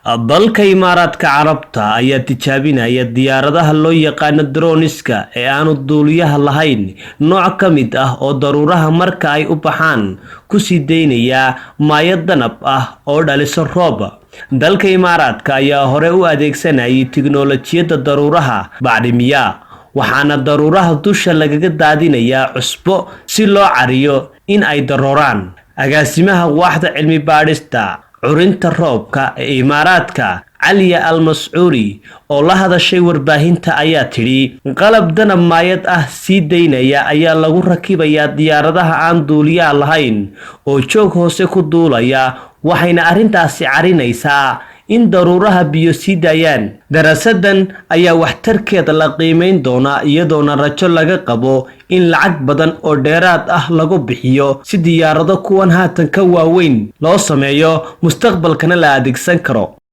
Dalka Imaaraadka Carabta ayaa tijaabinaya diyaaradaha loo yaqaano drones-ka ee aanu duuliyaha lahayn, nooc ka mid ah oo daruuraha marka ay u baxaan ku sii daynaya maayo danab ah oo dhaliso roob. Dalka Imaaraadka ayaa hore u adeegsanayay tiknoolajiyadda daruuraha bacrimiya, waxaana daruuraha dusha lagaga daadinayaa cusbo si loo cariyo in ay darooraan. Agaasimaha waaxda cilmi baadhista curinta roobka ee Imaaraadka, Caliya Al Mascuuri, oo la hadashay warbaahinta ayaa tidhi: "Qalab danab maayad ah sii daynaya ayaa lagu rakibayaa diyaaradaha aan duuliyaha lahayn oo joog hoose ku duulaya, waxayna arrintaasi carinaysaa in daruuraha biyo sii daayaan. Daraasadan ayaa waxtarkeeda la qiimeyn doonaa, iyadoona rajo laga qabo in lacag badan oo dheeraad ah lagu bixiyo si diyaarado kuwan haatan ka waaweyn loo sameeyo, mustaqbalkana la adeegsan karo."